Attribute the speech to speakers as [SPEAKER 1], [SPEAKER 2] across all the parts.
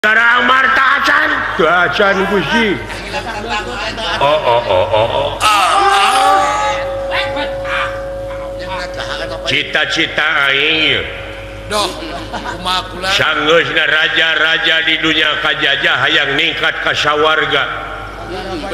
[SPEAKER 1] Garang Marta acan. Teu acan Gusti. Oh oh oh oh oh. Cita-cita aing sanggeusna raja-raja di dunia kajajah hayang ningkat ka sawarga.
[SPEAKER 2] Oh.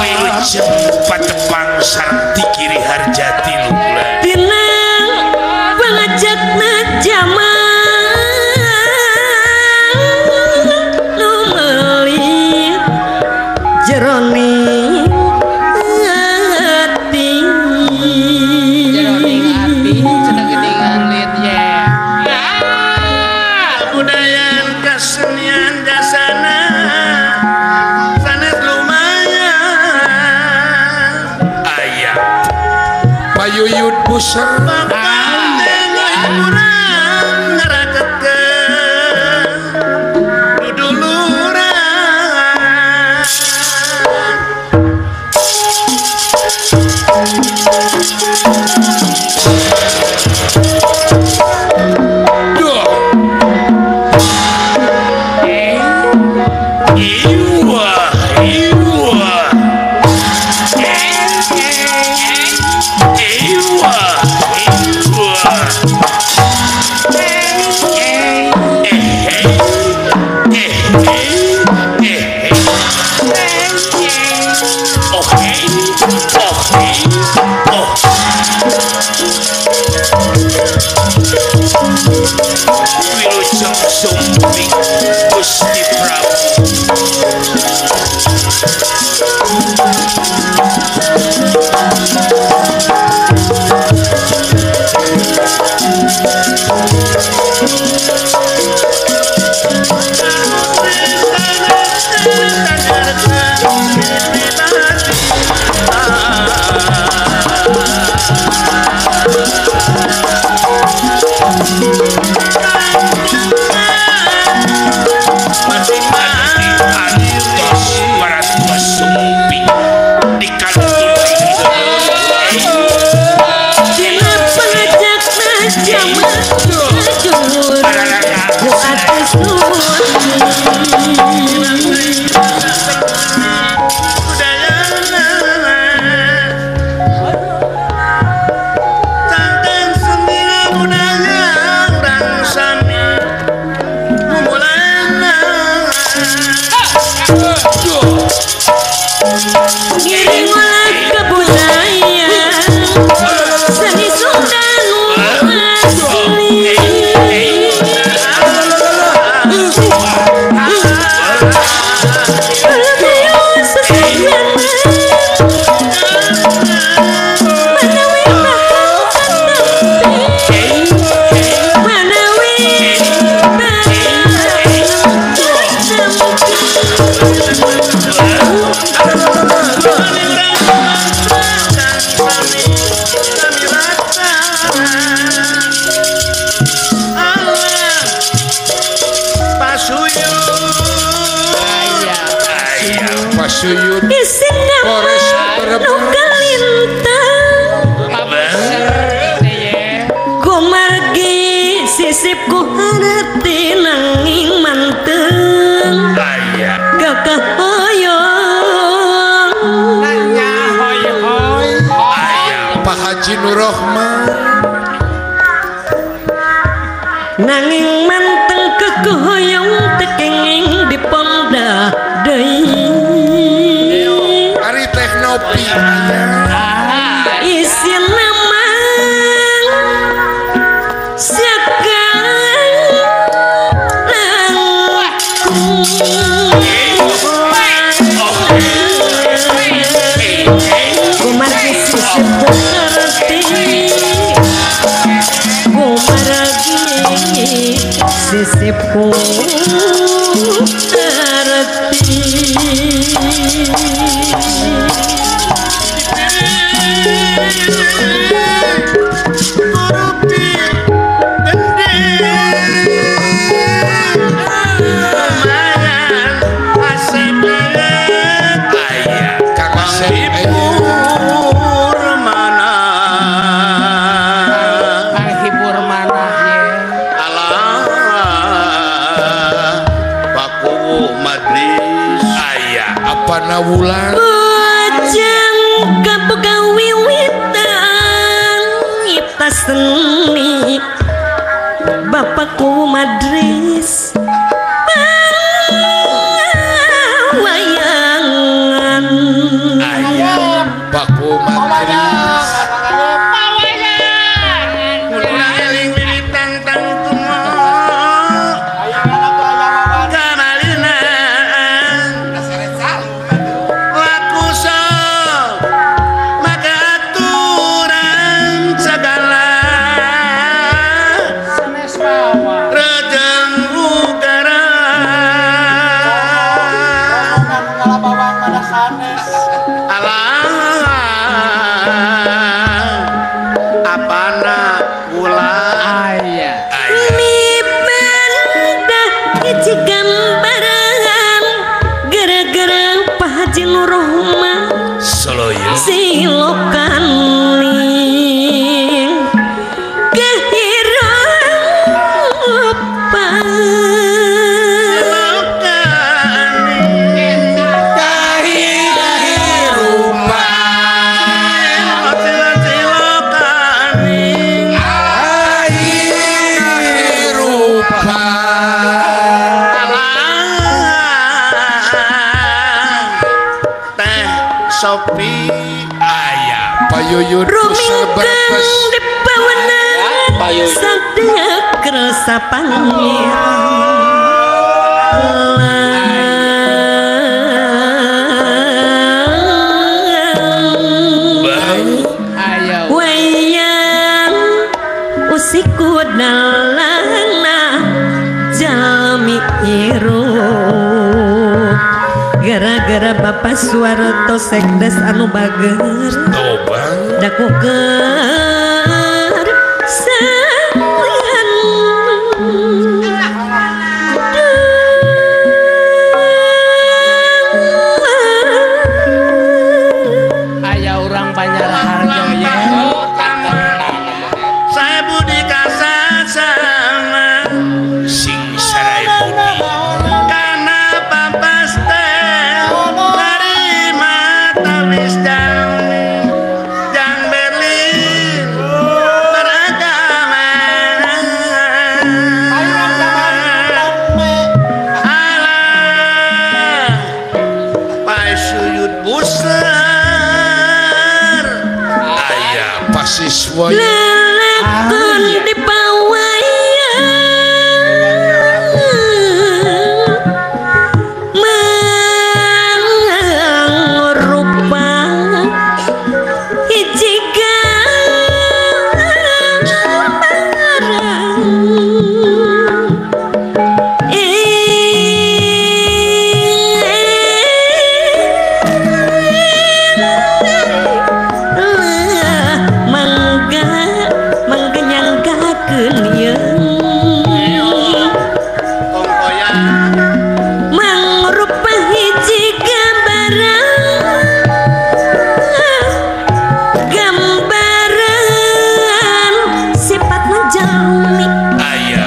[SPEAKER 1] Wilujeng patepang sareng Tikiri Harjati lukula
[SPEAKER 2] dina pangajakna jaman nu meuli jeroning ati
[SPEAKER 3] jeroning ati cenah geuningan lit ye
[SPEAKER 4] budaya kesenian jasana sanes lumayan
[SPEAKER 1] aya payuyun buser
[SPEAKER 4] kurang ngaraketkeun duduluran
[SPEAKER 1] duh iwa iwa iwa iwa Wilujeng sumping Gusti Prabu
[SPEAKER 5] Rohman
[SPEAKER 2] nanging manteng kekoyong tekenging diponda deui
[SPEAKER 5] ari teknopi
[SPEAKER 2] isi nama sisipku arti
[SPEAKER 5] Wulan
[SPEAKER 2] bojang kaboga wiwitan nyipta seni bapakku madris hiji gambaran gara-gara Pak Haji Nurrohman
[SPEAKER 5] Soloyo
[SPEAKER 2] silokan kehirupan
[SPEAKER 4] Sopi
[SPEAKER 5] aya payuyun
[SPEAKER 2] rumingkang di pawenan sadaya kersa pangir wayang usiku dalana jalmi irup gara-gara Bapak Suwarto sekdes anu bager
[SPEAKER 5] tobang
[SPEAKER 2] daku keur salian
[SPEAKER 3] aya urang Banjarharjo ye
[SPEAKER 4] saya budi kasasana
[SPEAKER 5] sing sarai budi
[SPEAKER 4] kana papas teh narima tawis jang Berlin beragama alah pasuyut buser
[SPEAKER 5] aya pasiswa
[SPEAKER 2] lelakon di pawayang mangrupa hiji gambaran mangga mangga nyanggakeun yeung
[SPEAKER 4] kongkoyan
[SPEAKER 2] mangrupa hiji gambaran gambaran sifatna jalmi
[SPEAKER 5] aya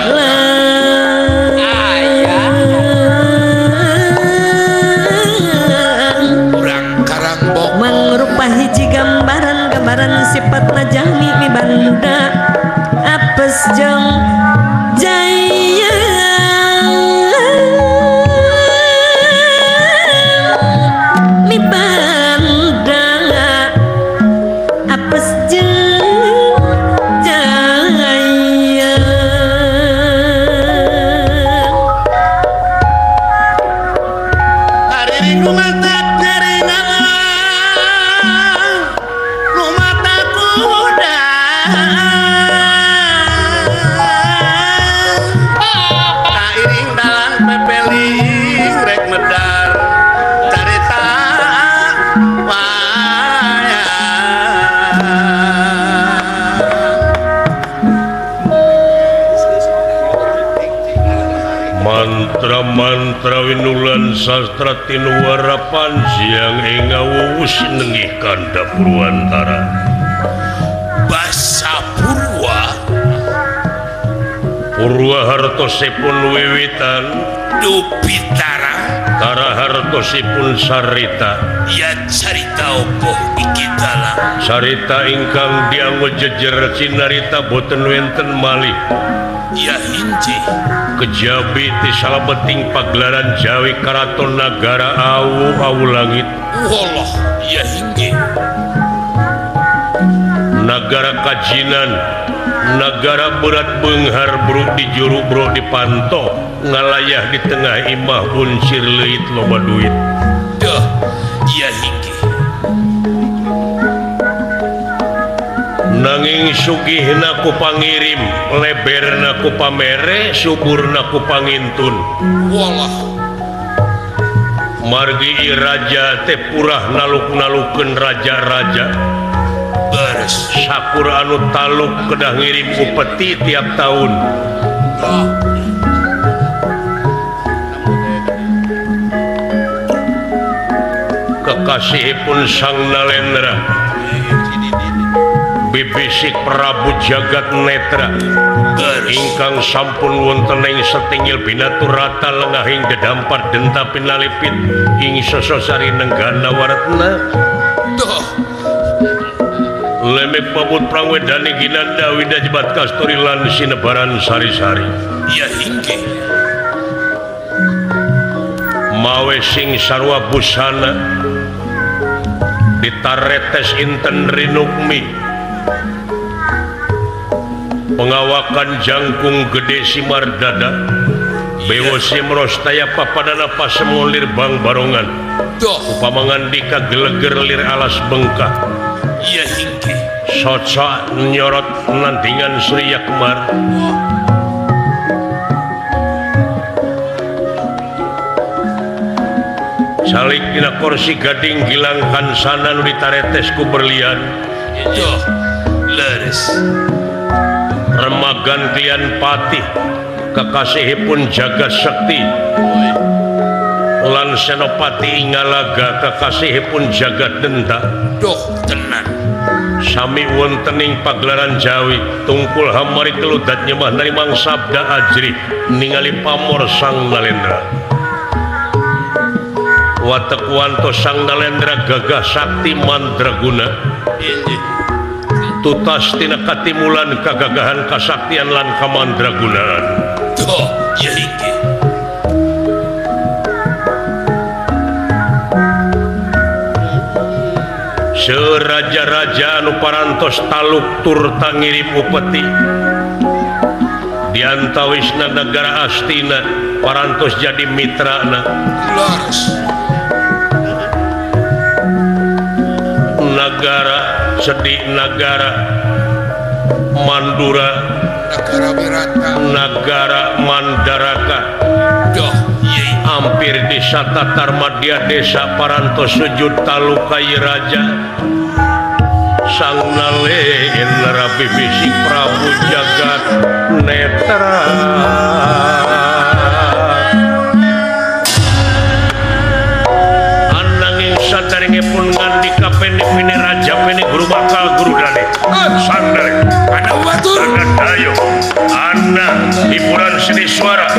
[SPEAKER 5] urang Karangbok
[SPEAKER 2] mangrupa hiji gambaran gambaran sifatna jalmi mibanda apes jeung jaya mibanda apes jeung jaya
[SPEAKER 4] hari nu mata nyerina nu mata kuda kairing dalang pepeling rek medar carita wayang
[SPEAKER 1] Mantra-mantra winulan sastra tinuwarapan siang ing ngawuwus nenggih kanda Purwantara
[SPEAKER 5] basa Purwa
[SPEAKER 1] Purwa hartosipun wiwitan
[SPEAKER 5] dupitara
[SPEAKER 1] tara hartosipun sarita
[SPEAKER 5] ya carita opo iki dalang
[SPEAKER 1] sarita ingkang dianggo jejer cinarita boten wenten malih
[SPEAKER 5] ya hinji
[SPEAKER 1] kejabi ti salebeting pagelaran Jawi Karaton Nagara awu awu langit
[SPEAKER 5] wallah ya hinji
[SPEAKER 1] nagara kajinan nagara berat beunghar bruk di juru bruk di panto ngalayah di tengah imah buncir leuit loba duit
[SPEAKER 5] duh ya hinji
[SPEAKER 1] nanging sugihna ku pangirim leberna ku pamere suburna ku pangintun
[SPEAKER 5] wallah
[SPEAKER 1] margi raja teh purah naluk-nalukeun raja-raja
[SPEAKER 5] beres
[SPEAKER 1] sakur anu taluk kedah ngirim upeti tiap tahun. Kekasihipun Sang Nalendra bibisik Prabu Jagat Netra ingkang sampun wonten ing setingil binaturata lengahing dedampar denta pinalipit ing sososari nenggana waretna. Lemek pamut prangwedani ginanda winda jebat kasturi lan sinebaran sari-sari.
[SPEAKER 5] Ya inggih.
[SPEAKER 1] Mawe sing sarwa busana ditaretes inten rinukmi pengawakan jangkung gede simar dada bewo simrostaya papadana pasemulir bang barongan upamangandika geleger lir alas bengkah.
[SPEAKER 5] Ya inggih.
[SPEAKER 1] Soca nyorot nandingan Surya Kemar. Salik dina kursi gading gilang kansana nu ditaretes ku berlian.
[SPEAKER 5] Duh, leres.
[SPEAKER 1] Remagan tian patih kekasihipun jaga sekti lan senopati ingalaga kekasihipun jagat denta.
[SPEAKER 5] Duh, tenan.
[SPEAKER 1] Sami wontening pagelaran Jawi tungkul hamari keludat nyembah narimang sabda ajri ningali pamor Sang Nalendra. Watek wanto Sang Nalendra gagah sakti mandraguna. Tutas tina katimulan kagagahan kasaktian lan kamandragunaan.
[SPEAKER 5] Duh, ya inggih.
[SPEAKER 1] Seraja-raja anu parantos taluk tur tangirim upeti diantawisna negara Astina parantos jadi mitrana. Nagara Sedik, nagara Mandura,
[SPEAKER 6] nagara Wirata,
[SPEAKER 1] nagara Mandaraka. Hampir desa Tatar Madya desa parantos sujud talukai raja Sang Nalendra bibisi Prabu Jagat Netra. Ananging sadaringipun ngandika pene-pene raja pene guru bakal guru dane Sang Nalendra
[SPEAKER 6] ana watur
[SPEAKER 1] ana dayo ana hiburan seni suara.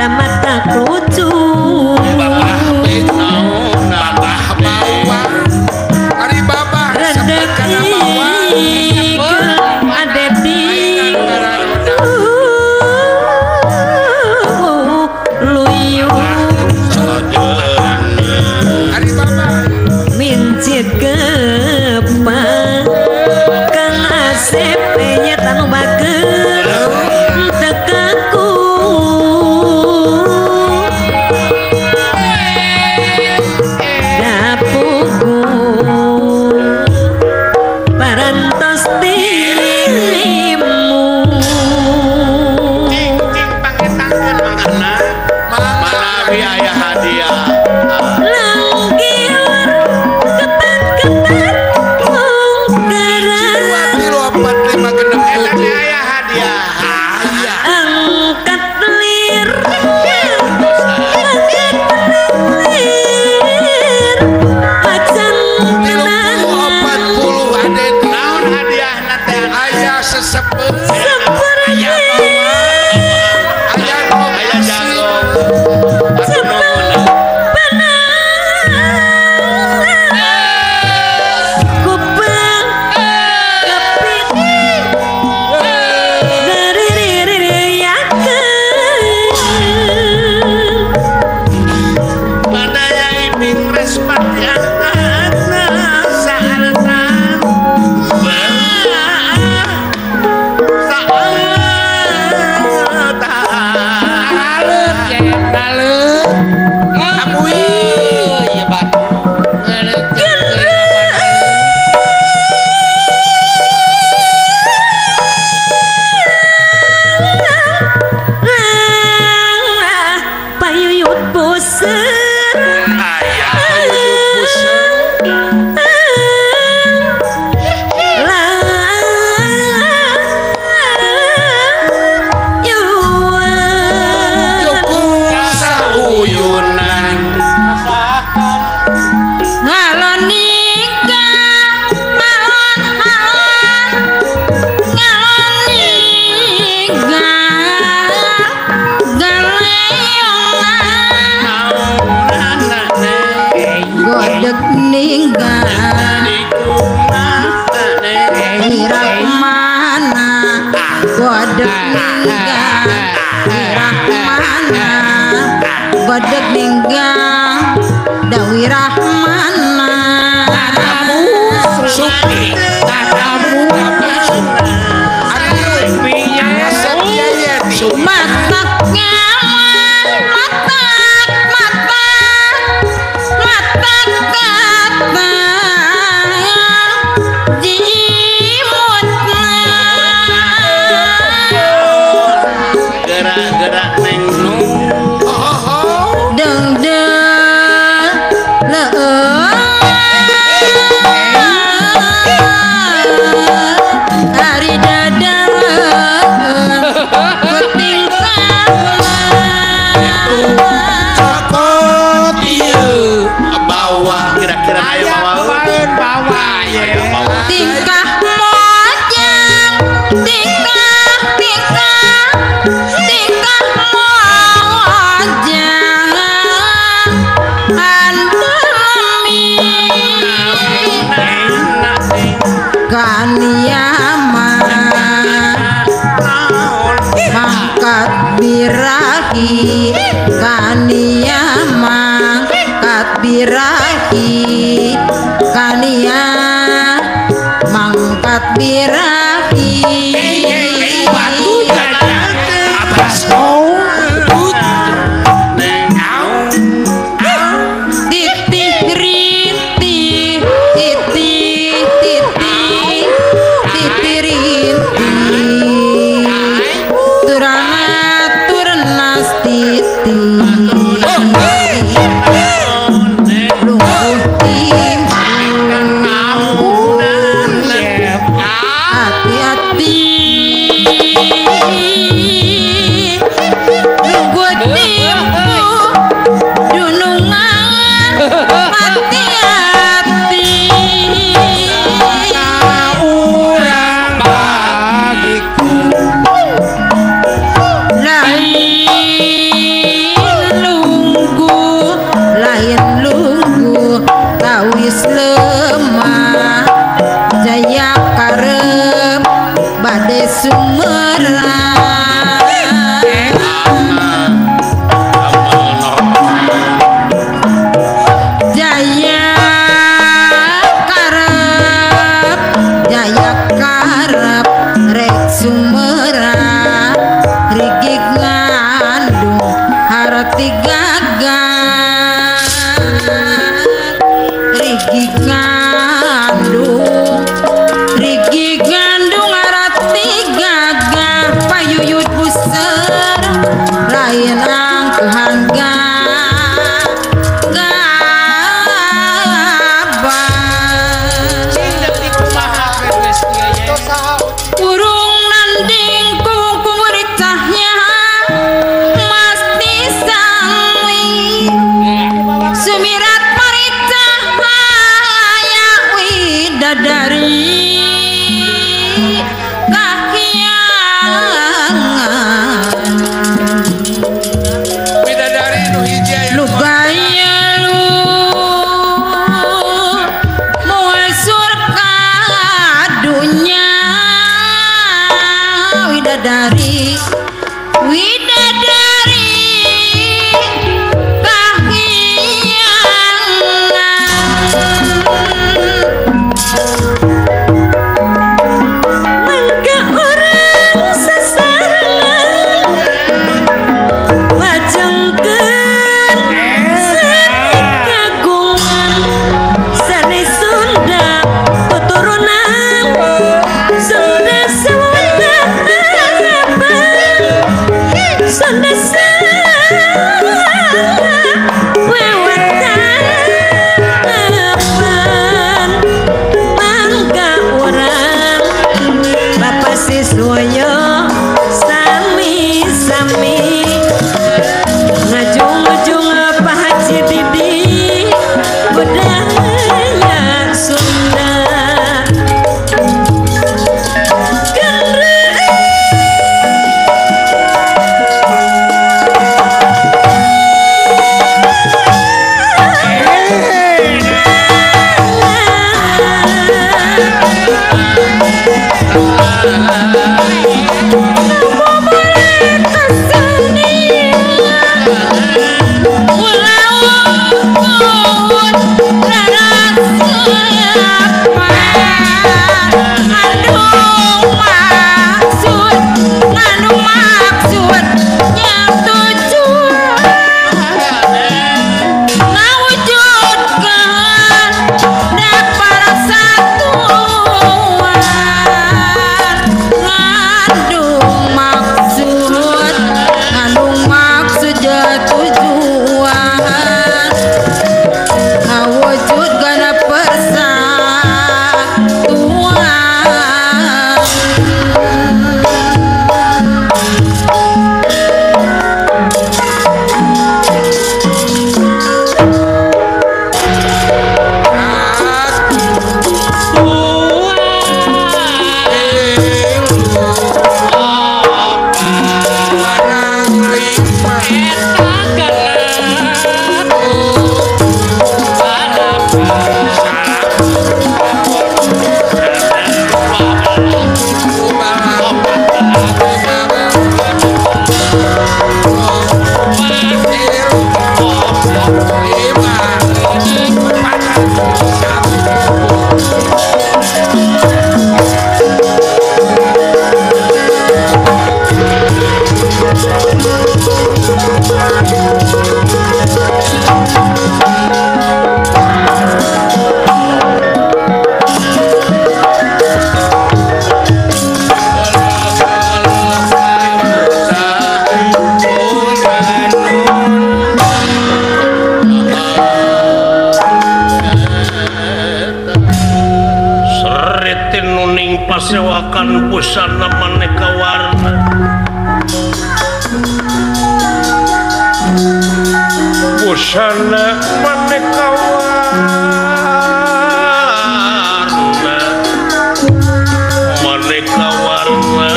[SPEAKER 2] da mata lucu
[SPEAKER 6] Babah bawang ari babah sepet kana bawang
[SPEAKER 2] Adeti luyu
[SPEAKER 6] ari babah
[SPEAKER 2] mincit kepang Kang Asep nya tanu bager tekaku dapuku parantos dirimu
[SPEAKER 4] Cing cing pangetangkeun mangana manawi aya hadiah
[SPEAKER 2] langgir ketat-ketat mungkaran
[SPEAKER 6] 2 4 5 6
[SPEAKER 4] Eta
[SPEAKER 6] 7
[SPEAKER 4] aya hadiah
[SPEAKER 2] angkat lir angkat lir macan tenang
[SPEAKER 6] 40 Adeti
[SPEAKER 4] naon hadiahna teh
[SPEAKER 6] aya sesepeun
[SPEAKER 2] seperti
[SPEAKER 6] aya
[SPEAKER 4] aya jago
[SPEAKER 2] kupang kepit dari
[SPEAKER 4] Padaya ibing respati angkatna sahartan
[SPEAKER 3] Aleut ye aleut. Amui. Ieu batu.
[SPEAKER 2] Payuyut bosen
[SPEAKER 1] Aya
[SPEAKER 4] Sauyunan
[SPEAKER 7] Ngalon nikah malon malon ngalon nikah galeongan
[SPEAKER 4] naonana
[SPEAKER 7] godeg ninggal Wirahmana godeg ninggal Wirahmana godeg ninggal Dawirahmana
[SPEAKER 6] Supi Ari Asep Yayeti
[SPEAKER 7] matak nyaman matak matak matak kata jimutna
[SPEAKER 4] gerak-gerak neng nu
[SPEAKER 7] deng deng leuh ari dadang penting
[SPEAKER 6] cokot ieu
[SPEAKER 4] bawah kira-kira aya
[SPEAKER 3] Aya
[SPEAKER 4] mawa
[SPEAKER 3] bawaeun bawa ye.
[SPEAKER 7] tingkah mojang tingkah tingkah tingkah mojang andemi kaniama mangkat birahi kaniama mangkat birahi kania mangkat birahi titih rintih titih titih titih rintih turana turnas titih lungguh timbul Arati gagah Rigi gandung Rigi gandung arati gagah payuyut buser lain angkehan burung nanding kukuritahnya masti sangwi sumirat paritah aya widadari kahyangan
[SPEAKER 6] widadari nu hiji aya
[SPEAKER 7] lu gaya lu moal surga dunya widadari widadari kahyangan
[SPEAKER 2] mangga orang sasarengan wajengkeun seni kagungan seni Sunda tuturunan Sunda sewetapan Sunda sewetapan mangga orang Bapak Siswoyo sami-sami ngajung-ngajung Pak Haji Didi budaya Sunda
[SPEAKER 1] Pasewakan busana maneka warna busana maneka warna maneka warna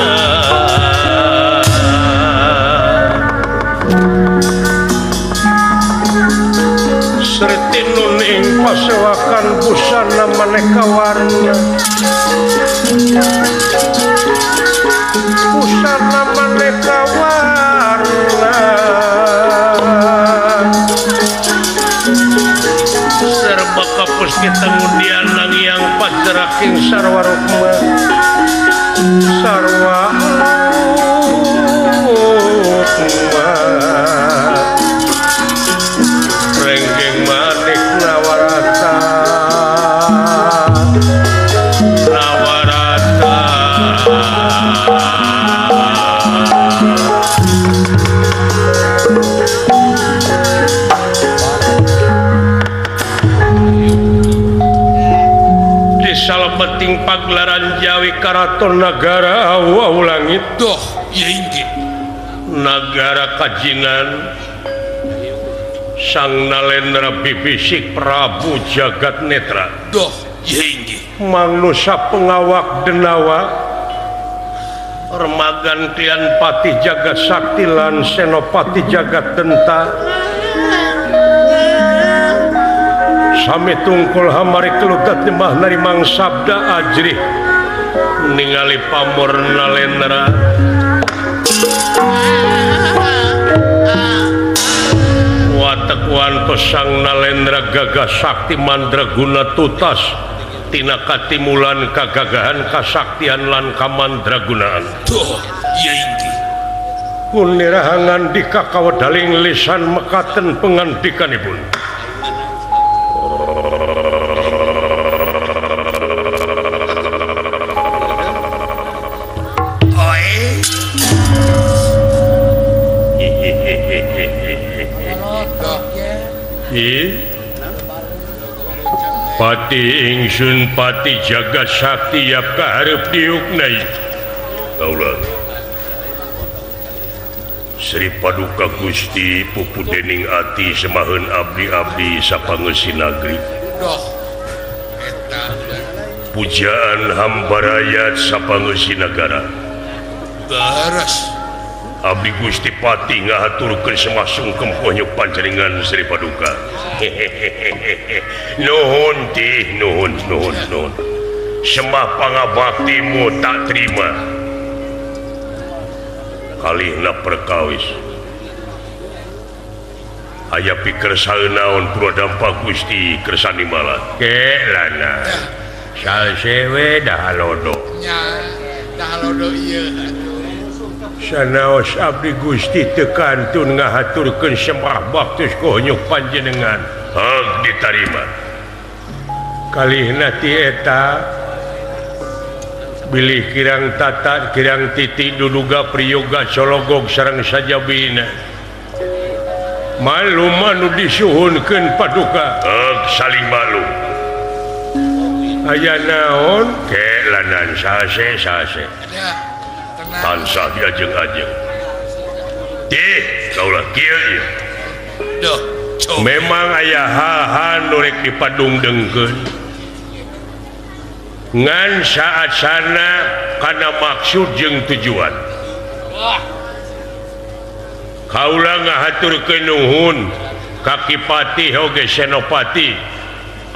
[SPEAKER 1] Sreti nuning pasewakan busana maneka warna busana maneka warna serba kapus kita ngudian yang pajeraking sarwa rukma sarwa rukma. Di salebeting pagelaran Jawi Karaton Nagara Awu Langit
[SPEAKER 6] doh ieu inggih
[SPEAKER 1] Nagara Kajinan Sang Nalendra Bibisik Prabu Jagat Netra
[SPEAKER 6] doh ieu inggih
[SPEAKER 1] Mangnusa pengawak denawa remagan tian Patih Jagat Sakti lan Senopati Jagat Denta sami tungkul hamari keludat nyembah narimang sabda ajrih ningali pamor Nalendra watek wantos sang Nalendra gagah sakti mandraguna tutas tina katimulan kagagahan kasaktian lan kamandragunaan
[SPEAKER 6] tuh ieu inggih
[SPEAKER 1] punirahangan di kakawedaling lisan mekaten pengandikanipun. Pati ingsun pati jagat sakti yap kaharep diuknai kaula Sri Paduka Gusti pupu dening ati semaheun abdi-abdi sapangeusi nagri pujaan hambarayat sapangeusi nagara
[SPEAKER 6] beres
[SPEAKER 1] abdi Gusti Pati ngahaturkeun semah sungkem konyuk panjenengan Sri Paduka. Nuhun tih nuhun nuhun nuhun. Semah pangabaktimu tak terima. Kalihna perkawis. Aya pikersa naon purwadampa Gusti kersani malah. Ke lana. Salsewe dahalodo.
[SPEAKER 6] Nya dahalodo ieu atuh.
[SPEAKER 1] Sanaos abdi Gusti teu kantun ngahaturkeun sembah baktos kohonyuk panjenengan. Heg ditarima. Kalihna ti eta bilih kirang tata kirang titik duduga priyoga cologog sareng sajabina. Malu manu disuhunkeun paduka. Heg saling malu. Aya naon? Ke lanan sase sase. Tansah diajeng-ajeng. Tih, kaulah kieu ieu. Memang aya hal-hal nu rek dipadungdengkeun. Ngan saat sana kana maksud jeung tujuan. Kaula ngahaturkeun nuhun ka Ki Patih oge Senopati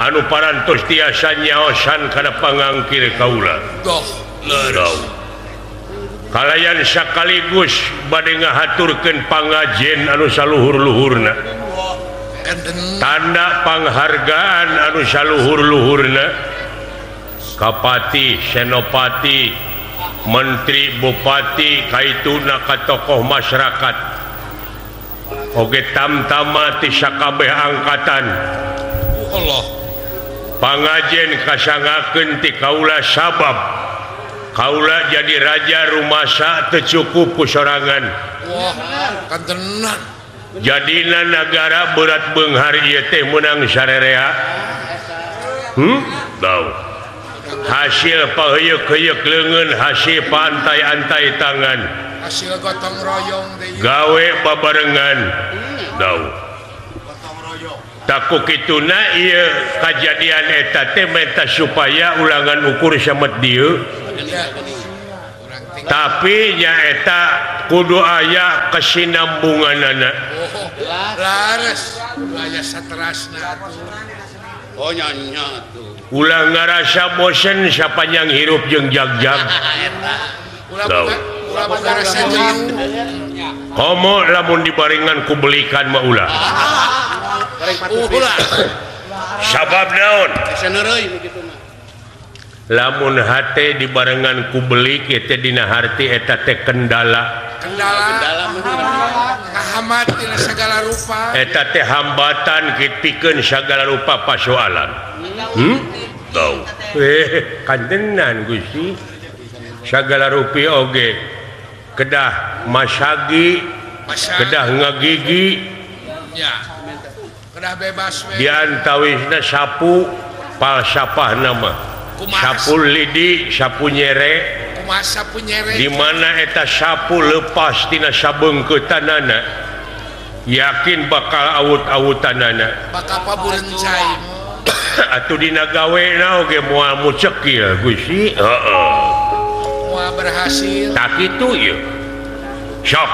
[SPEAKER 1] anu parantos tiasa nyaosan kana pangangkir kaula.
[SPEAKER 6] Doh, leres.
[SPEAKER 1] Kalayan sakaligus bade ngahaturkeun pangajen anu saluhur-luhurna. Tanda panghargaan anu saluhur-luhurna ka Patih, Senopati, Menteri, Bupati, kaituna ka tokoh masyarakat. Oge tamtama ti sakabeh angkatan.
[SPEAKER 6] Allah.
[SPEAKER 1] Pangajen kasangakeun ti kaula sabab kaula jadi raja rumasa teu cukup ku sorangan.
[SPEAKER 6] Wah, kantenan.
[SPEAKER 1] Jadina nagara berat beunghar ieu teh meunang sarerea. Tahu. Hasil paheuyeuk-heuyeuk leungeun, hasil pantai-antai tangan.
[SPEAKER 6] Hasil gotong royong deui.
[SPEAKER 1] Gawe babarengan. Tahu. Taku kituna ieu kajadian eta teh menta supaya ulangan ukur samet dieu. Tapi nyaeta kudu aya kesinambunganana.
[SPEAKER 6] Oh, lares kudu aya saterasna atuh.
[SPEAKER 4] Oh nya nya atuh.
[SPEAKER 1] Ulah ngarasa bosen sapanjang hirup jeung jagjag.
[SPEAKER 6] Ulah ngarasa jenuh.
[SPEAKER 1] Komo lamun dibarengan ku belikan mah ulah.
[SPEAKER 6] Ulah.
[SPEAKER 1] Sabab naon?
[SPEAKER 4] Senereuy kitu mah.
[SPEAKER 1] Lamun hate dibarengan ku belik eta dina harti eta teh kendala.
[SPEAKER 6] Kendala ngahambat dina sagala rupa.
[SPEAKER 1] Eta teh hambatan pikeun sagala rupa pasoalan. Tahu. Kantenan Gusti. Sagala rupi oge kedah masagi Kedah ngagigi.
[SPEAKER 6] Kedah bebas we.
[SPEAKER 1] Diantawisna sapu falsafah nama. Sapu lidi, sapu nyere.
[SPEAKER 6] Kumaha sapu nyere?
[SPEAKER 1] Di mana eta sapu lepas tina sabeungkeutanana, yakin bakal awut-awutanana.
[SPEAKER 6] Bakal pabureun cai.
[SPEAKER 1] Atuh dina gawena oge moal mucekil Gusti. Heeh.
[SPEAKER 6] Moal berhasil.
[SPEAKER 1] Tak kitu ieu. Sok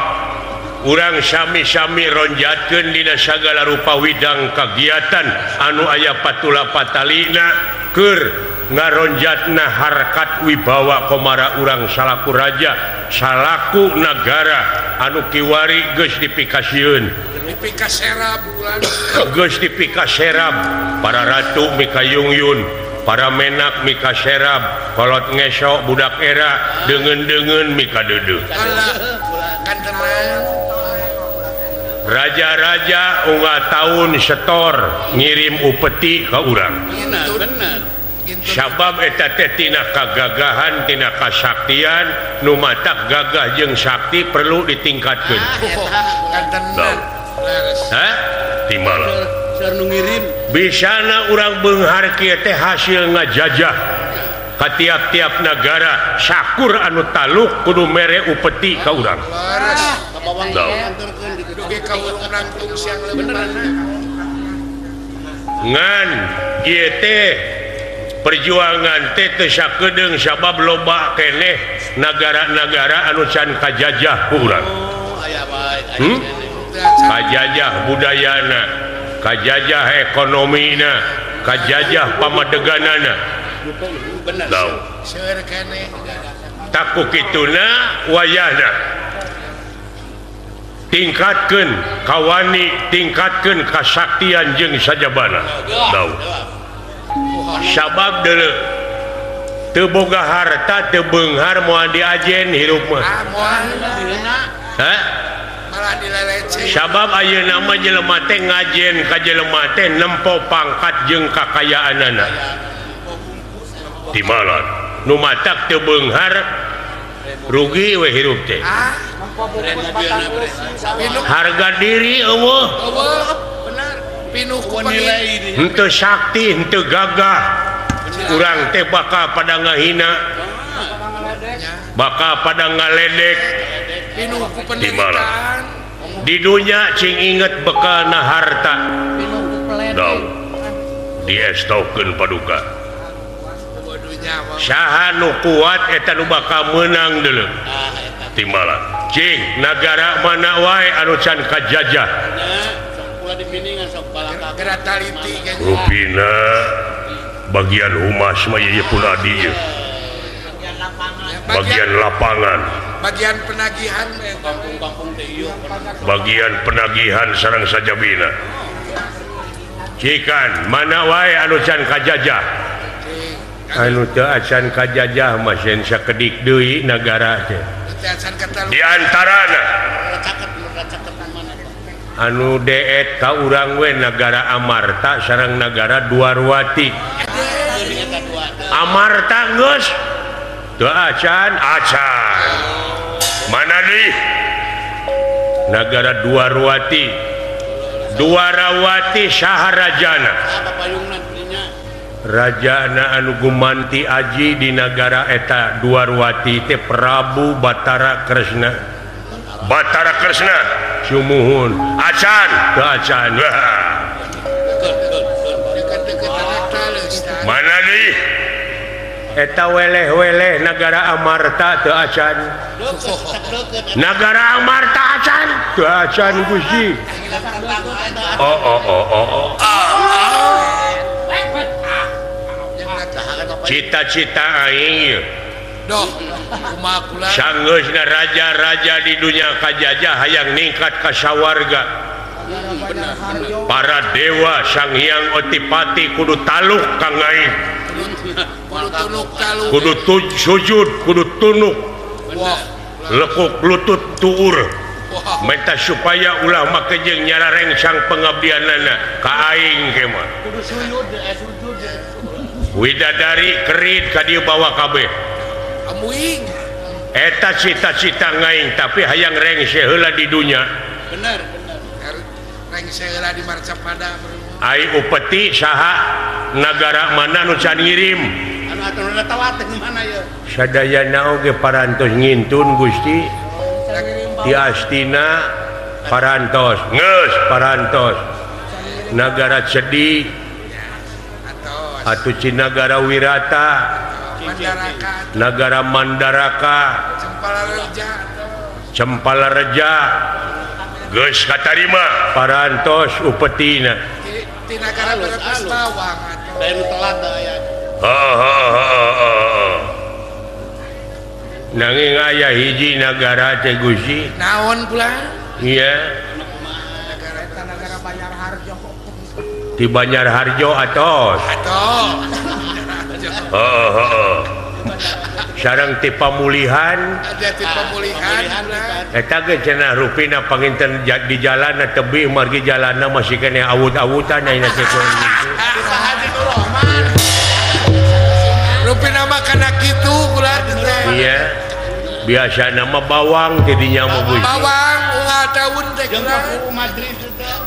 [SPEAKER 1] urang sami-sami ronjatkeun dina sagala rupa widang kagiatan anu aya patula patalina keur ngaronjatna harkat wibawa komara urang salaku raja salaku nagara anu kiwari geus dipikasieun
[SPEAKER 6] dipikaserab bulan
[SPEAKER 1] geus dipikaserab para ratu mikayungyun para menak mikaserab kolot ngesok budak era deungeun-deungeun mikadeudeuh. Raja-raja unggal tahun setor ngirim upeti ka urang. Sabab eta teh tina kagagahan tina kasaktian nu matak gagah jeung sakti perlu ditingkatkeun. Hah? Timala. Bisana urang beunghar kieu teh hasil ngajajah ka tiap-tiap nagara sakur anu taluk kudu mere upeti ka urang. Ngan ieu teh perjuangan teh teu sakedeung sabab loba keneh nagara-nagara anu can kajajah ku urang. Kajajah budayana, kajajah ekonomina, kajajah pamadeganana. Taku kituna wayahna tingkatkeun kawani, tingkatkeun kasaktian jeung sajabana. Sabab deuleu teu boga harta teu beunghar moal diajen hirup mah. Hah? Sabab ayeuna mah jelema teh ngajen ka jelema teh nempo pangkat jeung kakayaanana. Timalan nu matak teu beunghar rugi we hirup teh. Harga diri eueuh. Henteu sakti, henteu gagah. Urang teh bakal pada ngahina, bakal pada ngaledek. Timalan di dunya cing inget bekalna harta. Dau diestokeun paduka. Saha nu kuat eta nu bakal meunang deuleu. Timbalan cing nagara mana wae anu can kajajah. Rupina bagian humas mah ieu pun adi ieu. Bagian lapangan,
[SPEAKER 6] bagian penagihan,
[SPEAKER 1] bagian penagihan sareng sajabina. Cikan mana wae anu can kajajah. Anu teu acan kajajah mah sieun sakedik deui nagara teh. Di antarana anu deet ka urang we nagara Amarta sareng nagara Dwarwati. Amarta geus teu acan acan. Mana deui? Nagara Dwarwati. Dwarawati saha rajana? Rajana anu gumanti aji di nagara eta Dwarwati teh Prabu Batara Kresna. Batara Kresna sumuhun acan teu acan. Mana deui? Eta weleh-weleh nagara Amarta teu acan. Nagara Amarta acan teu acan Gusti. Oh oh oh oh oh. Cita-cita aing sanggeusna raja-raja di dunia kajajah hayang ningkat ka sawarga. Para dewa Sang Hyang Otipati kudu taluk ka aing, kudu sujud, kudu tunuk, lekuk lutut tuur, minta supaya ulah make jeung nyararengsang pengabdianana ka aing ke mah. Widadari kerit ka dieu bawa kabeh.
[SPEAKER 6] Amuing.
[SPEAKER 1] Eta cita-cita ngaing tapi hayang rengse heula di dunya.
[SPEAKER 6] Bener bener. Rengse heula di Marcapada.
[SPEAKER 1] Ai upeti saha nagara mana nu can ngirim?
[SPEAKER 4] Anu atuh tawat teh mana ye?
[SPEAKER 1] Sadayana oge parantos ngintun Gusti. Di Astina parantos, geus parantos. Nagara Cedi atuh Cinagara Wirata, Nagara Mandaraka, Cempala Reja, geus katarima parantos upetina.
[SPEAKER 6] Ti nagara Brebes Bawang atuh.
[SPEAKER 4] Lain telat aya.
[SPEAKER 1] Heeh. Nanging aya hiji nagara teh Gusti.
[SPEAKER 6] Naon pula?
[SPEAKER 1] Iya.
[SPEAKER 6] Nagara eta nagara Banjarharjo.
[SPEAKER 1] Di Banjarharjo atos.
[SPEAKER 6] Atos.
[SPEAKER 1] Heeh heeh. Sareng ti pamulihan.
[SPEAKER 6] Ada ti pamulihan.
[SPEAKER 1] Eta ge cenah rupina panginten di jalan tebih margi jalanna masih keneh awut-awutan ayeuna teh.
[SPEAKER 4] Di Haji Nurrohman.
[SPEAKER 6] Rupina mah kana kitu kula teh.
[SPEAKER 1] Iya. Biasana mah bawang tidinya mah Gusti.
[SPEAKER 6] Bawang unggal daun teh kula.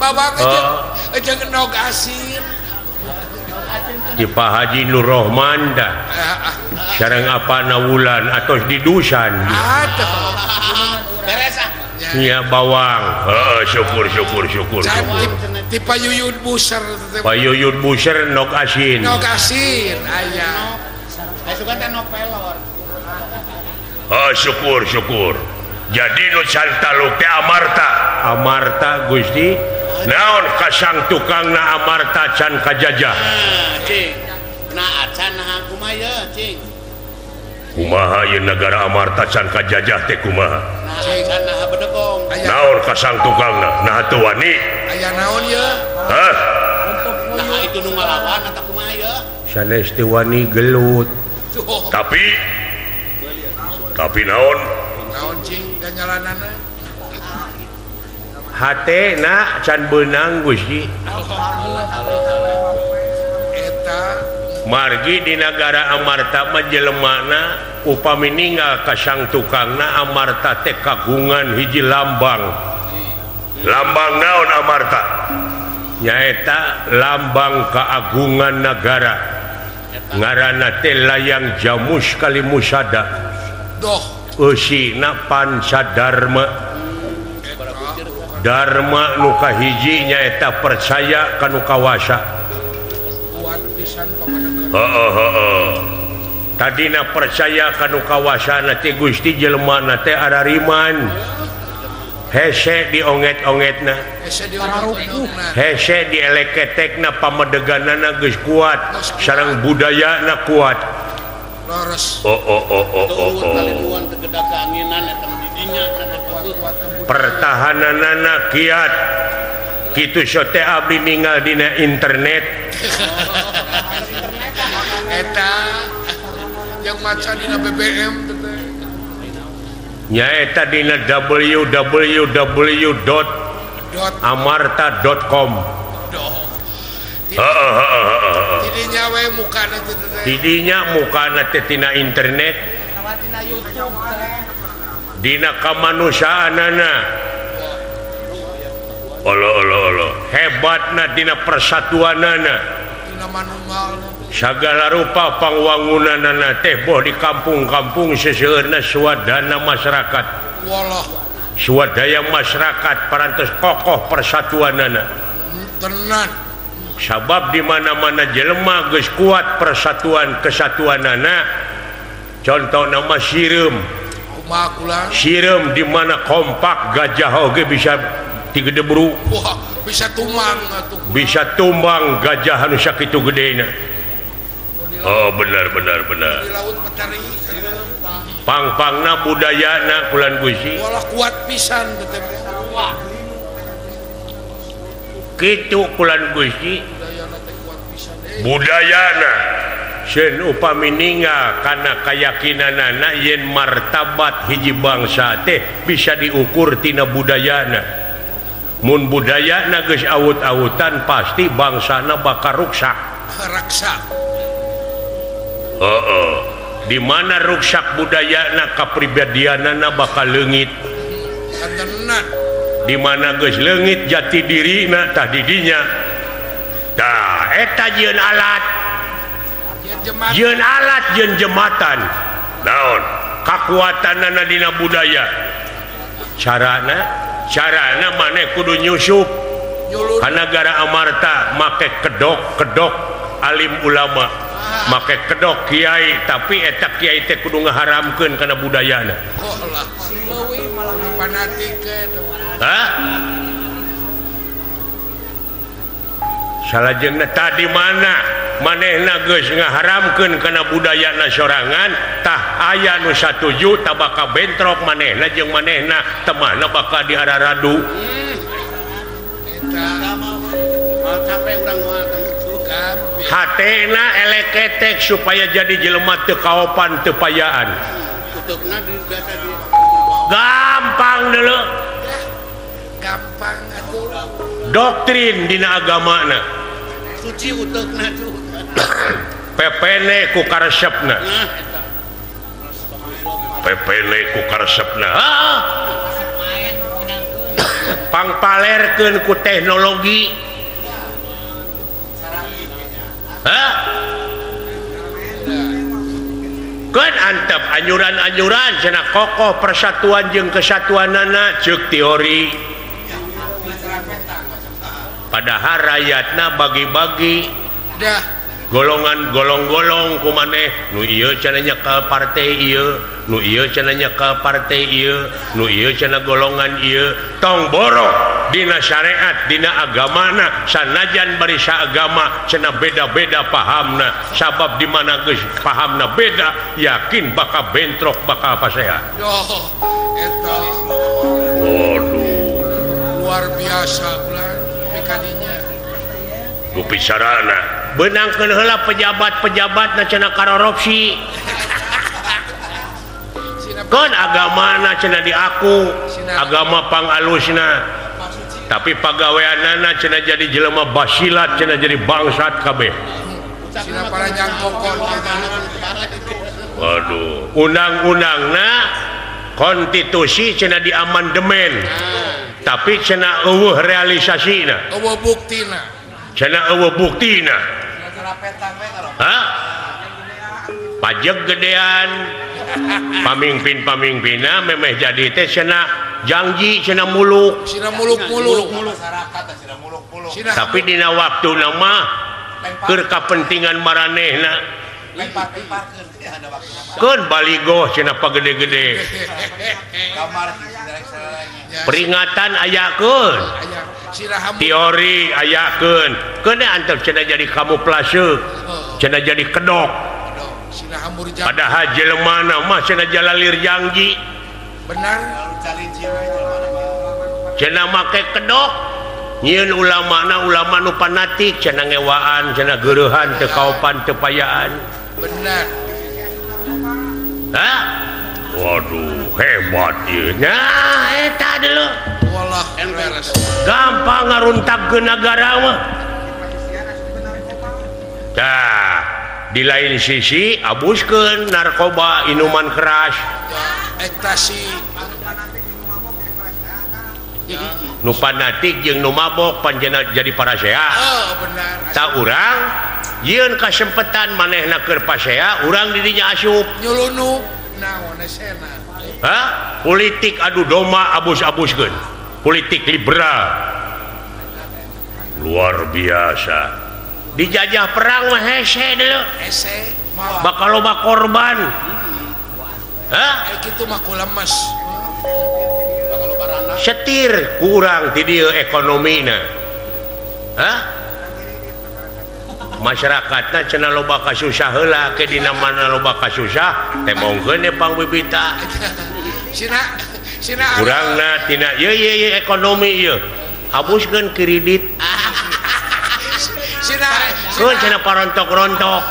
[SPEAKER 6] Bawang jeung endog asin.
[SPEAKER 1] Di Pak Haji Nurrohman dah. Sareng apana wulan atos didusan.
[SPEAKER 6] Atuh.
[SPEAKER 4] Beres ah.
[SPEAKER 1] Nya bawang. Heeh, syukur syukur syukur.
[SPEAKER 6] Ti Payuyun Buser.
[SPEAKER 1] Payuyun Buser nok asin.
[SPEAKER 6] Nok asin aya.
[SPEAKER 4] Asukan teh nok pelor.
[SPEAKER 1] Oh, syukur syukur. Jadi nu cantaluk teh Amarta. Amarta Gusti. Naon kasang tukangna Amarta can kajajah.
[SPEAKER 4] Cing. Nah acan nah kumaha ye, cing.
[SPEAKER 1] Kumaha ieu nagara Amarta can kajajah teh kumaha?
[SPEAKER 4] Nah acan nah bedegong.
[SPEAKER 1] Naon kasang tukangna? Nah teu wani.
[SPEAKER 6] Aya naon ye?
[SPEAKER 1] Hah?
[SPEAKER 4] Nah itu nu ngalawan atawa kumaha ye?
[SPEAKER 1] Sanes teu wani gelut. Tapi naon?
[SPEAKER 6] Naon cing ganjalanana?
[SPEAKER 1] Hate na can beunang Gusti.
[SPEAKER 6] Eta
[SPEAKER 1] margi di nagara Amarta mah jelemana upami ninggal ka sang tukangna Amarta teh kagungan hiji lambang. Lambang naon Amarta? Nyaeta lambang keagungan nagara. Ngaranna teh layang jamus kalimusada.
[SPEAKER 6] Doh.
[SPEAKER 1] Eusina pancadarma. Dharma nu kahiji nyaeta percaya ka nu kawasa. Heeh heeh. Tadina percaya ka nu kawasana teh Gusti jelemana teh arariman. Hese dionget-ongetna. Hese dieleketekna pamedeganana geus kuat, sareng budayana kuat. Oh oh oh oh oh. Pertahananana kiat. Kitu sote abdi ninggal dina internet.
[SPEAKER 6] Eta yang maca dina BBM teh.
[SPEAKER 1] Nyaeta dina www.amarta.com. Heeh heeh.
[SPEAKER 6] Tidinya we mukana teh.
[SPEAKER 1] Tidinya mukana teh tina internet.
[SPEAKER 3] Tina YouTube teh.
[SPEAKER 1] Dina kamanusiaanana. Olo olo olo. Hebatna dina persatuanana.
[SPEAKER 6] Dina manunggal.
[SPEAKER 1] Sagala rupa pangwangunanana teh boh di kampung-kampung seseueurna swadana masyarakat.
[SPEAKER 6] Walah.
[SPEAKER 1] Swadaya masyarakat parantos kokoh persatuanana.
[SPEAKER 6] Tenan.
[SPEAKER 1] Sabab di mana-mana jelema geus kuat persatuan kesatuanana. Contoh nama sireum. Sireum di mana kompak gajah oge bisa tigedebru.
[SPEAKER 6] Wah, bisa tumbang atuh.
[SPEAKER 1] Bisa tumbang gajah anu sakitu gedena. Oh, benar benar benar.
[SPEAKER 6] Di laut materi.
[SPEAKER 1] Pang-pangna budayana kulan Gusti.
[SPEAKER 6] Walah kuat pisan teh.
[SPEAKER 1] Kitu kulan Gusti.
[SPEAKER 6] Budayana teh kuat pisan.
[SPEAKER 1] Budayana sen upami ninggal kana kayakinanana yen martabat hiji bangsa teh bisa diukur tina budayana. Mun budayana geus awut-awutan pasti bangsana bakal ruksak.
[SPEAKER 6] Raksa.
[SPEAKER 1] Heeh. Di mana ruksak budayana kapribadianana bakal leungit. Di mana geus leungit jati dirina tah di dinya. Tah eta jieun alat. Jieun alat jieun jembatan. Naon? Kakuatanana dina budaya. Carana maneh kudu nyusup ka nagara Amarta make kedok-kedok alim ulama, make kedok kiai, tapi eta kiai teh kudu ngaharamkeun kana budayana. Hah? Salajengna tadi mana manehna geus ngaharamkeun kana budayana sorangan, tah aya nu satuju tah bakal bentrok manehna jeung manehna, temahna bakal diararadu. Hatena eleketek supaya jadi jelema teu kaopan teu payaan. Gampang dulu.
[SPEAKER 6] Gampang atuh.
[SPEAKER 1] Doktrin dina agamana.
[SPEAKER 4] Suci uteukna tuh.
[SPEAKER 1] Pepene ku karesepna. Pepene ku karesepna. Pangpalerkeun ku teknologi. Hah? Keun antep anjuran-anjuran cenah kokoh persatuan jeung kesatuanana ceuk teori. Padahal rakyatna bagi-bagi golongan golong-golong ku maneh nu ieu cenah nyekel partai ieu, nu ieu cenah nyekel partai ieu, nu ieu cenah golongan ieu. Tong borok dina syariat dina agamana sanajan bari saagama cenah beda-beda pahamna, sabab di mana geus pahamna beda yakin bakal bentrok bakal pasea.
[SPEAKER 6] Oh, eta.
[SPEAKER 1] Waduh.
[SPEAKER 6] Luar biasa bulan kadinya.
[SPEAKER 1] Ku picarana beunangkeun heula pejabat-pejabatna cenah korupsi. Keun agamana cenah diaku, agama pangalusna. Tapi pagaweanana cenah jadi jelema basilat, cenah jadi bangsat kabeh. Waduh, undang-undangna konstitusi cenah diamandemen. Tapi cenah eueuh realisasina.
[SPEAKER 6] Eueuh buktina.
[SPEAKER 1] Cenah eueuh buktina. Hah? Pajak gedean. Pamimpin-pamimpinna memeh jadi teh cenah janji cenah muluk.
[SPEAKER 6] Cenah muluk-muluk.
[SPEAKER 1] Tapi dina waktuna mah keur kapentingan maranehna. Keun baligoh cenah pagede-gede. Peringatan ayakeun. Teori ayakeun. Keun antep cenah jadi kamuflase, cenah jadi kedok. Padahal jelemana mah cenah jalalir janji.
[SPEAKER 6] Benar.
[SPEAKER 1] Cenah make kedok. Nyieun ulamana ulama nu fanatik cenah ngewaan, cenah geureuhan teu kaopan teu payaan.
[SPEAKER 6] Benar.
[SPEAKER 1] Hah? Waduh, hebat ieu. Nah, eta dulu.
[SPEAKER 6] Wallah, beres.
[SPEAKER 1] Gampang ngaruntagkeun nagara mah. Tah, di lain sisi abuskeun narkoba, minuman keras.
[SPEAKER 6] Ekstasi.
[SPEAKER 1] Nu fanatik jeung nu mabok panjenengan jadi parasea.
[SPEAKER 6] Oh, benar.
[SPEAKER 1] Tah urang jieun kasempetan manehna keur pasea, urang dirinya asup.
[SPEAKER 6] Nyulunu naon esena.
[SPEAKER 1] Hah? Politik adu domba abus-abuskeun. Politik liberal. Luar biasa. Dijajah perang mah hese deuleu.
[SPEAKER 6] Hese.
[SPEAKER 1] Bakal loba korban. Hah?
[SPEAKER 6] Kitu mah kulemes.
[SPEAKER 1] Setir kurang di dieu ekonomina. Hah? Masyarakatna cenah loba kasusah heula ke dina mana loba kasusah tembongkeun pangbibita.
[SPEAKER 6] Sina
[SPEAKER 1] kurangna tina ieu ieu ekonomi ieu. Abuskeun kredit.
[SPEAKER 6] Sina
[SPEAKER 1] keun cenah parontok-rontok.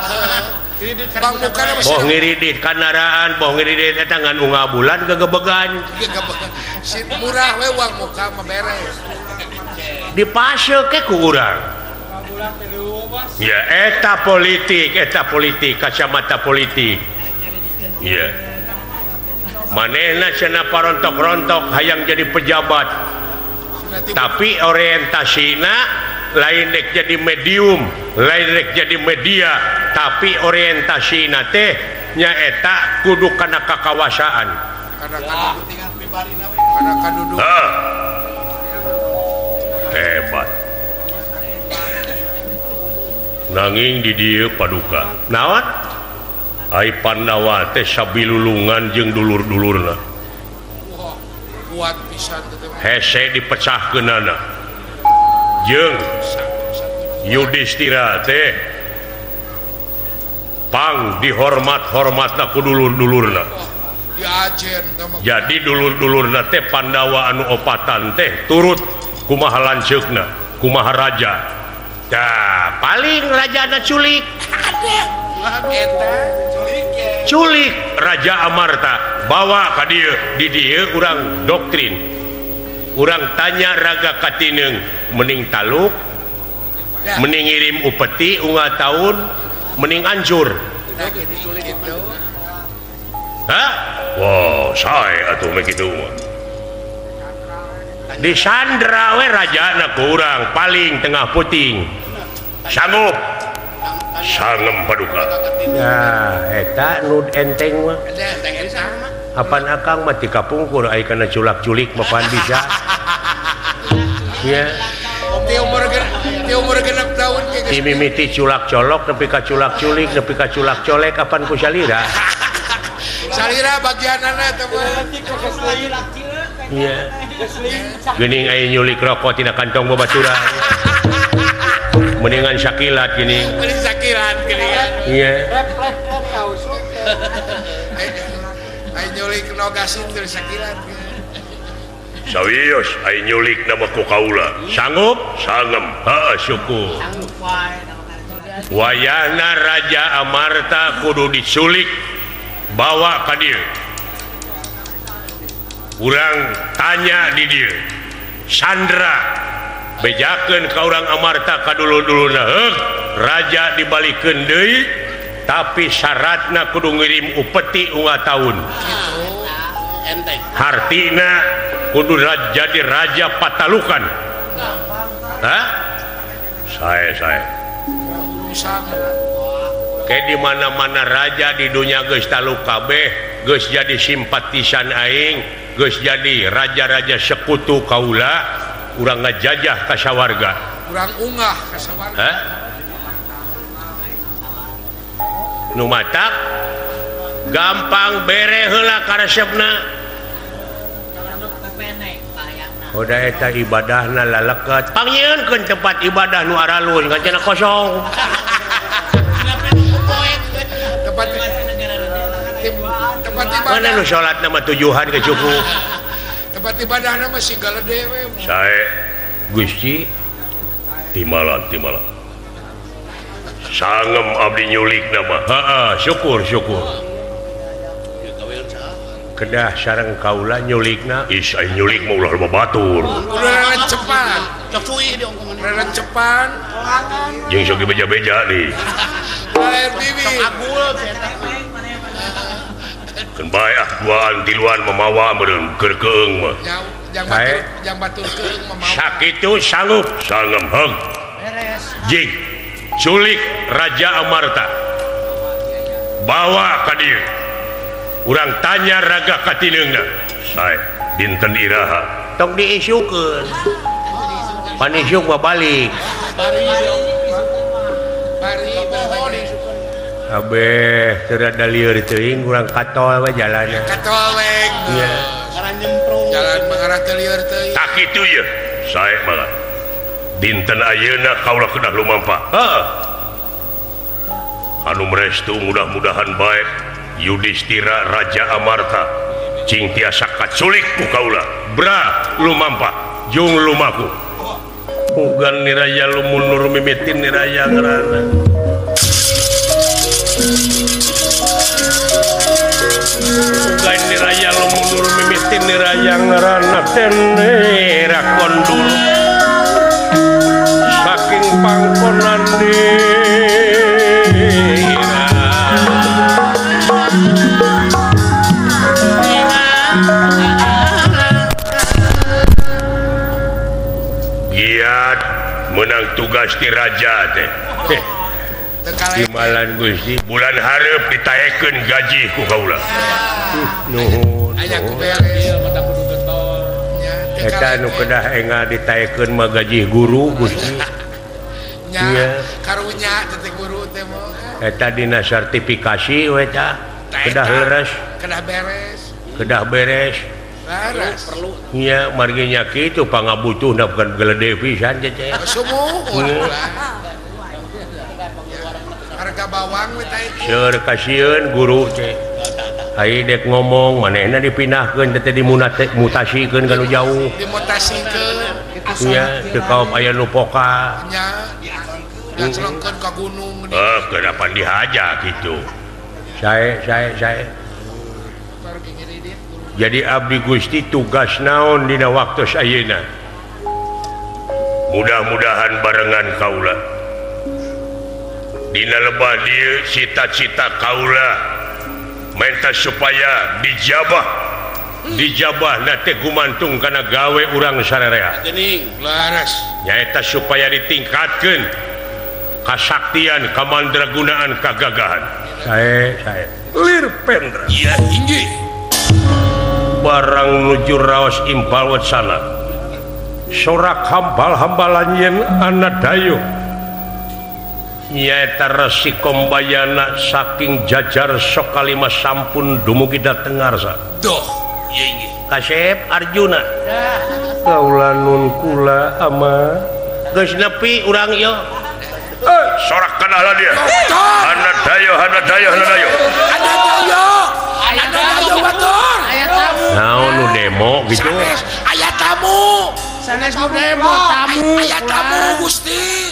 [SPEAKER 1] Boh ngiridit kandaraan, boh ngiridit eta ngan unggal bulan gegebegan.
[SPEAKER 6] Murah we uang muka mah beres.
[SPEAKER 1] Dipase ke ku urang. Ya eta politik, kacamata politik. Iya. Manehna cenah parontok-rontok hayang jadi pejabat. Tapi orientasina lain rek jadi medium, lain rek jadi media, tapi orientasina teh nyaeta kudu kana kakawasaan.
[SPEAKER 6] Kana kaduduk.
[SPEAKER 1] Hebat. Nanging di dieu paduka. Naon? Ai Pandawa teh sabilulungan jeung dulur-dulurna.
[SPEAKER 6] Kuat pisan teh.
[SPEAKER 1] Hese dipecahkeunana. Jeung Yudhistira teh pang dihormat-hormatna ku dulur-dulurna. Jadi dulur-dulurna teh Pandawa anu opatan teh turut kumaha lanceukna, kumaha raja. Dah, paling rajana culik. Culik Raja Amarta, bawa ka dieu, di dieu urang doktrin. Urang tanya raga katineung, mending taluk, mending ngirim upeti unggal taun, mending ancur. Hah? Wow, sae atuh mah kitu mah. Disandra we rajana ku urang paling tengah puting. Sanggup. Sangem paduka. Nah, eta nu enteng mah. Apan akang mah ti kapungkur ai kana culak-culik mah pan bisa. Nya.
[SPEAKER 6] Ti umur 6 tahun ge.
[SPEAKER 1] Ti mimiti culak colok nepi ka culak-culik nepi ka culak colek apan ku salira.
[SPEAKER 6] Salira bagianana teh mah.
[SPEAKER 1] Nya. Geuning aya nyulik rokok tina kantong babaturan. Mendingan sakilat gini.
[SPEAKER 6] Mending sakilat gini kan.
[SPEAKER 1] Iya.
[SPEAKER 6] Ai nyulik nogasin terus sakilat.
[SPEAKER 1] Sawios ai nyulik nama ku kaula. Sanggup? Sangem. Heeh, syukur. Wayahna Raja Amarta kudu diculik bawa ka dieu. Urang tanya di dieu. Sandra bejakeun ka urang Amarta ka dulur-dulurna, heuk raja dibalikeun deui tapi syaratna kudu ngirim upeti unggal taun. Hartina kudu jadi raja patalukan. Hah? Sae sae. Ke di mana-mana raja di dunia geus taluk kabeh, geus jadi simpatisan aing, geus jadi raja-raja sekutu kaula. Urang ngajajah ka sawarga.
[SPEAKER 6] Urang ungah ka sawarga.
[SPEAKER 1] Hah? Nu matak gampang bere heula karesepna. Udah eta ibadahna laleket. Pangnyieunkeun tempat ibadah nu aralun kancana kosong.
[SPEAKER 6] Tempat ibadah.
[SPEAKER 1] Mana nu salatna mah tujuhan ge cukup.
[SPEAKER 6] Tempat ibadahna mah sigala dewe.
[SPEAKER 1] Sae Gusti timalan timalan. Sangem abdi nyulik nama. Heeh, syukur syukur. Kedah sareng kaula nyulikna, is ai nyulik mah ulah babatur.
[SPEAKER 6] Ulah cepan. Cepan.
[SPEAKER 1] Jeung sok beja-beja di.
[SPEAKER 6] Lain bibi.
[SPEAKER 1] Keun bae ah duaan tiluan mamawa meureun keur keung mah.
[SPEAKER 6] Jang batur keung mamawa.
[SPEAKER 1] Sakitu sanggup sangem heug.
[SPEAKER 3] Beres.
[SPEAKER 1] Jig culik Raja Amarta. Bawa ka dieu. Urang tanya raga katineungna. Sae dinten iraha. Tong diisukeun. Pan isuk mah balik. Abeh teu rada lieur teuing urang katol we jalanna.
[SPEAKER 6] Katol we.
[SPEAKER 1] Iya.
[SPEAKER 6] Jalan mengarah teu lieur teuing.
[SPEAKER 1] Tak kitu ye. Sae mah. Dinten ayeuna kaula kedah lumampah. Heeh. Anu merestu mudah-mudahan bae Yudhistira Raja Amarta cing tiasa kaculik ku kaula. Bra lumampah jung lumaku. Ugan niraya lumunur mimitin niraya ngaranna. Ugan niraya lumunur mimitin niraya ngaranna tenera kondur. Saking pangkonan dira. Menang tugas ti raja teh. Timalan Gusti bulan hareup ditaekeun gaji ku kaula. Nuhun. Eta nu kedah enga ditaekeun mah gaji guru Gusti. Nya
[SPEAKER 6] karunya teh guru teh mah.
[SPEAKER 1] Eta dina sertifikasi we tah. Kedah leres,
[SPEAKER 6] kedah beres.
[SPEAKER 1] Kedah beres.
[SPEAKER 6] Leres perlu.
[SPEAKER 1] Nya margi nya kitu pangabutuhna bukan gelede pisan teh.
[SPEAKER 6] Sumuhun. Harga bawang we teh.
[SPEAKER 1] Seur kasieun guru teh. Ai dek ngomong manehna dipindahkeun teh dimutasikeun ka nu jauh.
[SPEAKER 6] Dimutasikeun.
[SPEAKER 1] Nya teu kaop aya nu poka.
[SPEAKER 6] Nya diaclongkeun ka gunung.
[SPEAKER 1] Heuh, kedapan dihaja kitu. Sae. Jadi abdi Gusti tugas naon dina waktu ayeuna. Mudah-mudahan barengan kaula. Dina lebah dieu cita-cita kaula menta supaya dijabah. Dijabah na teh gumantung kana gawe urang sararea.
[SPEAKER 6] Geuning, leres.
[SPEAKER 1] Nyaeta supaya ditingkatkeun kasaktian, kamandragunaan, kagagahan. Sae. Lir Pendra.
[SPEAKER 5] Iya, inggih.
[SPEAKER 1] Barang nuju raos impal wacana. Sorak hambal-hambalan yen ana dayo. Nyaeta Resi Kombayana saking jajar Sokalima sampun dumugi dhateng ngarsa.
[SPEAKER 5] Doh, iya inggih.
[SPEAKER 1] Kasep Arjuna. Kaula nun kula ama. Geus nepi urang ieu. Sorak kana dia. Ana dayo, ana dayo, ana dayo.
[SPEAKER 6] Ana dayo. Ana dayo batur.
[SPEAKER 3] Aya tamu.
[SPEAKER 1] Naon nu demo gitu.
[SPEAKER 6] Aya tamu.
[SPEAKER 3] Sanes nu demo tamu.
[SPEAKER 6] Aya tamu Gusti.